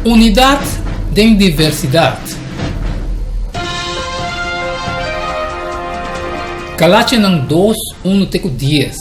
Unidat den diversidat. Galationan dos, unu te ku dies.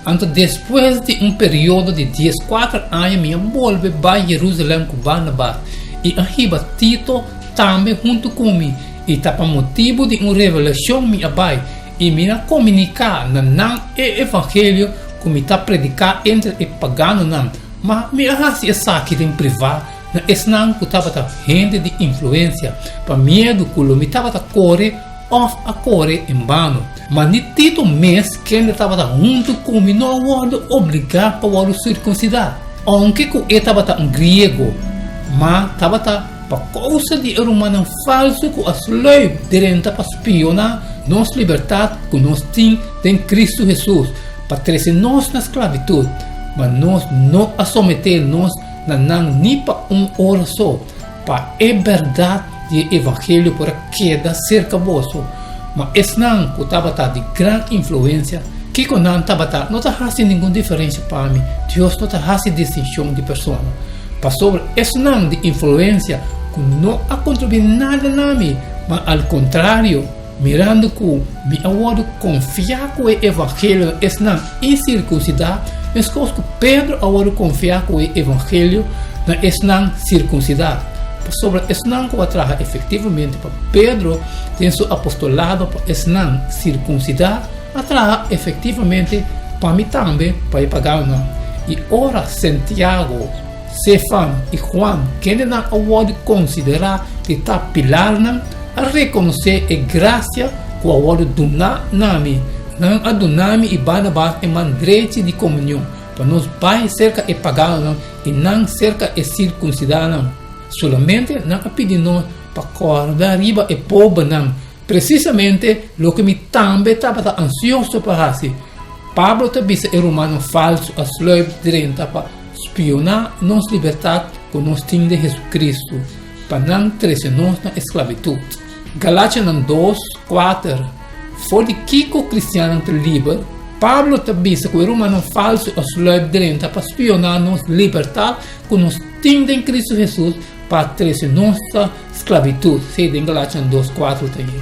Anto despues di un periodo di dieskuater aña mi a bolbe bai Jerusalem ku Barnabas i a hiba Tito tambe huntu ku mi, i ta pa motibu di un revelashon mi a bai, i mi a komuniká na nan e evangelio ku mi ta prediká entre e paganonan, ma mi a hasi esaki den privá na esnan ku tabata hende di influensia, pa miedu ku lo mi tabata kore òf a kore en bano. Ma ni Tito mes, kende tabata huntu ku mi, no a wòrdu obligá pa wòrdu sirkunsidá, ounke ku e tabata un griego, ma tabata pa kousa di e rumannan falsu ku a sluip drenta pa spioná nos libertat ku nos tin den Kristu Hesus, pa trese nos na sklabitut. Ma nos no a someté nos na nan ni pa un ora so, pa e bèrdat di e evangelio por a keda serka boso. Ma esnan ku tabata di gran influensia, kiko nan tabata no ta hasi ningun diferensia pa mi, Dios no ta hasi distinshon di persona. Pasobra esnan di influensia ku no a kontribuí nada na mi, ma al kontrario, mirando ku mi a wòrdu konfiá ku e evangelio na esnan insirkunsidá, meskos ku Pedro a wòrdu konfiá ku e evangelio na esnan sirkunsidá. Pasobra esnan ku a traha efektivamente pa Pedro den su apostolado pa esnan sirkunsidá, a traha efektivamente pa mi tambe pa e paganonan. I ora Santiago, Sefan i Juan, kendenan a wòrdu konsiderá di ta pilarnan, a rekonosé e grasia ku a wòrdu duná na mi, nan a duna mi i Barnabas e man drechi di komunion, pa nos bai serka e paganonan i nan serka e sirkunsidánan. Solamente nan a pidi nos pa kòrda riba e pobernan, Presisamente loke mi tambe tabata ansioso pa hasi. Pablo ta bisa e rumannan falsu a sluip drenta pa spioná nos libertat ku nos tin den Hesukristu, pa nan trese nos na esklabitut. Galatianan dos, kuater, For di kiko kristiannan ta liber? Pablo ta bisa ku e rumannan falsu a sluip drenta pa spioná nos libertat ku nos tin den Kristu Hesus pa trese nos na Sklabitut, sí, den Galatianan dos, kuatro ta yei.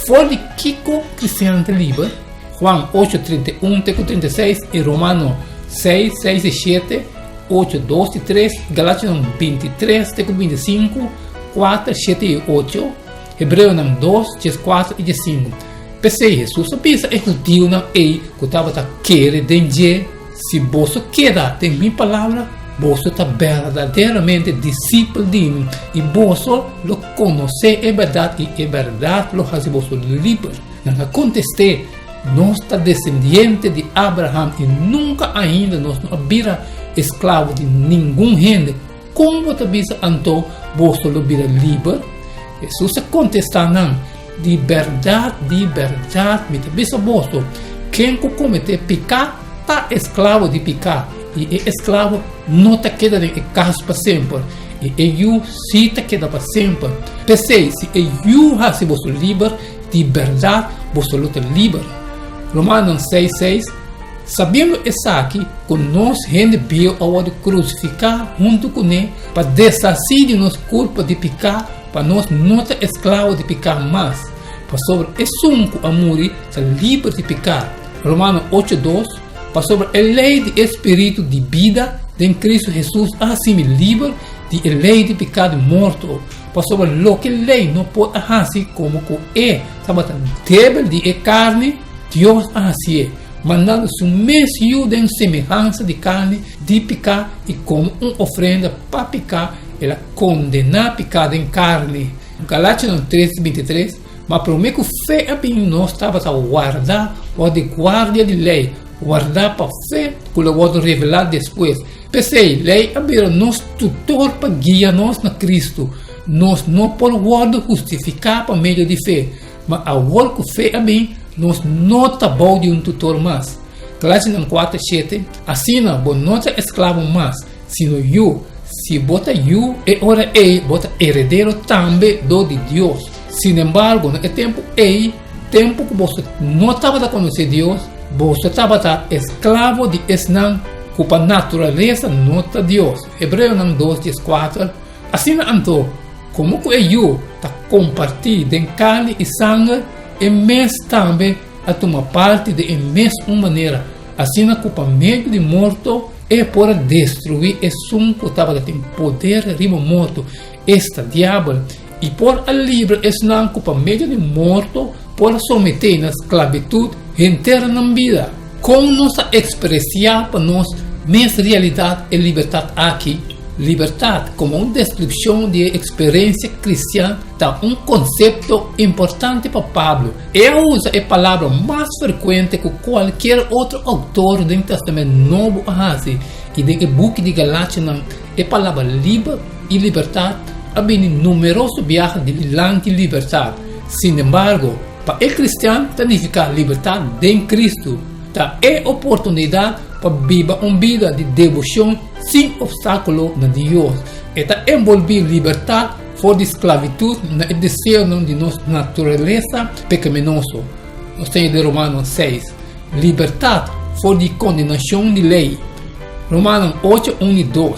For di kiko kristiannan ta liber? Juan ocho, 31 te ku 36 i Romano seis, seis i shete, ocho, dos i tres, Galatianan 23 te ku 25, kuater, shete i ocho, Hebreonan dos, dieskuater i diesinku. P'esei Hesus a bisa e hudiunan ei ku tabata kere den dje, Si boso keda den mi palabra, boso ta berdaderamente disipel di mi, i boso lo konosé e bèrdat, i e bèrdat lo hasi boso liber. Nan a kontest'é, Nos ta desendiente di Abraham i nunka ainda nos no a bira esklabo di ningun hende. Kon bo ta bisa anto, Boso lo bira liber? Hesus a kontestá nan, Di bèrdat, di bèrdat, mi ta bisa boso, ken ku kometé piká ta esklabo di piká, i e esklabo no ta keda den e kas pa semper, i e yu sí ta keda pa semper. P'esei, si e yu hasi boso liber, di bèrdat boso lo ta liber. Romanonan seis, seis, Sabiendo esaki, ku nos hende bieu a wòrdu krusifiká huntu kuné pa deshasí di nos kurpa di piká, Pa nos no ta esklabo di piká mas, pasobra esun ku a muri ta liber di piká. Romano ocho dos, Pasobra e lei di e spiritu di bida den Kristu Hesus a hasi mi liber di e lei di piká di morto. Pasobra loke lei no por a hasi komo ku e tabata debel di e karni, Dios a hasié, mandando su mes Yu den semehansa di karni di piká i komo un ofrenda pa piká, el a Kondená piká den karni. Galationan tres, 23, Ma promé ku fe a bin nos tabata wardá bou di guardia di lei, wardá pa fe ku lo wòrdu revelá despues. P'esei, lei a bira nos tutor pa guia nos na Kristu. Nos no por wòrdu hustifiká pa medio di fe, ma awor ku fe a bin, nos no ta bou di un tutor mas. Galationan kuater, shete, Asina, bo no ta esklabo mas, Sino yu. Si bo ta yu, e ora ei bo ta heredero tambe dor di Dios. Sinembargo, na e tempu ei, tempu ku boso no tabata konosé Dios, boso tabata esklabo di esnan ku pa naturalesa no ta Dios. Hebreonan dos dieskuater. Asina anto, komo ku e Yu ta kompartí den karni i sanger, e mes tambe a tuma parti den e mes un manera, asina ku pa medio di morto e por a destruí esun ku tabata tin poder riba morto, esta, Diabel, i por a libra esnan ku pa medio di morto por a someté na sklabitut henter nan bida. Kon nos ta ekspresiá pa nos mes realidat e libertat aki? Libertat, komo un deskripshon di e eksperensia kristian, ta un konsepto importante pa Pablo. E a usa e palabra mas frekuente ku kualkier otro outor den Tèstamènt Nobo a hasi, i den e buki di Galationan E palabra liber i libertat a bini numeroso biaha dilanti libertat. Sinembargo, pa e kristian ta nifiká libertat den Kristu. Ta e oportunidat pa biba un bida di deboshon sin opstákulo na Dios. E ta enbolbí libertat for di sklavitut na e deseonan di nos naturalesa pekaminoso. Nos ta den Romanonan 6. Libertat for di kondenashon di lei. Romanan 8, 1 i 2.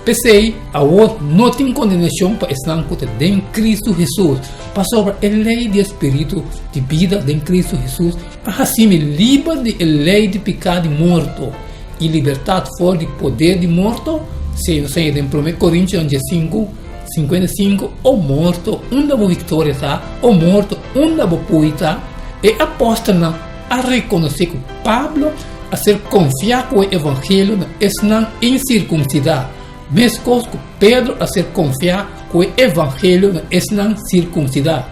P'esei, awor no tin kondenashon pa esnan ku ta den Kristu Hesus, pasobra e lei di e spiritu di bida den Kristu Hesus a hasi mi liber di e lei di piká di morto i libertat for di poder di morto, si nos haña den Promé Korintionan 15, 55, O morto, unda bo viktoria ta? O morto, unda bo pui ta? E apòstelnan a rekonosé ku Pablo a ser konfiá ku e evangelio na esnan insirkunsidá, meskos ku Pedro a ser konfiá ku e evangelio na esnan sirkunsidá.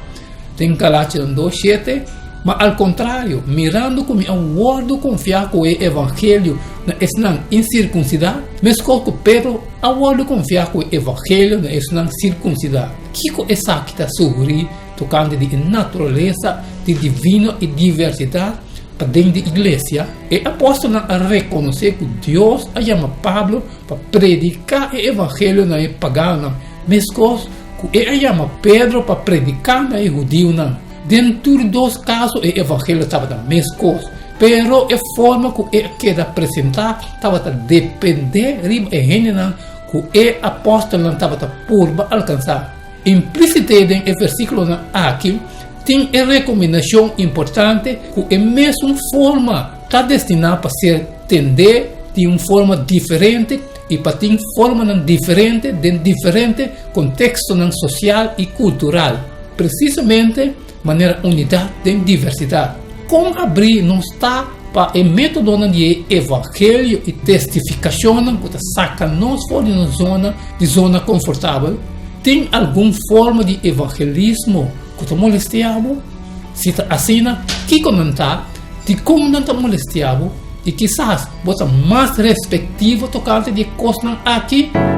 Den Galationan 2, 7, Ma al kontrario, mirando ku mi a wòrdu konfiá ku e evangelio na esnan insirkunsidá, meskos ku Pedro a wòrdu konfiá ku e evangelio na esnan sirkunsidá. Kiko esaki ta sugerí tokante di e naturalesa di divino i diversidat paden di iglesia? E apòstelnan a rekonosé ku Dios a yama Pablo pa prediká e evangelio na e paganonan, meskos ku e a yama Pedro pa prediká na e hudiunan. Den tur dos kaso e evangelio tabata meskos, pero e forma ku e a keda presentá tabata dependé riba e hendenan ku e apòstelnan tabata purba alkansá. Implísite den e versíkulonan aki tin e rekomendashon importante ku e mesun forma ta destiná pa ser tendé di un forma diferente i pa tin formanan diferente den diferente kontekstonan sosial i kultural, presisamente manera unidat den diversidat. Kon abrí nos ta pa e métodonan di e evangelio i testifikashonnan ku ta saka nos for di nos zona di zona konfortabel? Tin algun forma di evangelismo ku ta molestia bo? Si ta asina, kiko nan ta? Dikon nan ta molestia bo? I kisas bo ta mas respektivo tokante di e kosnan aki?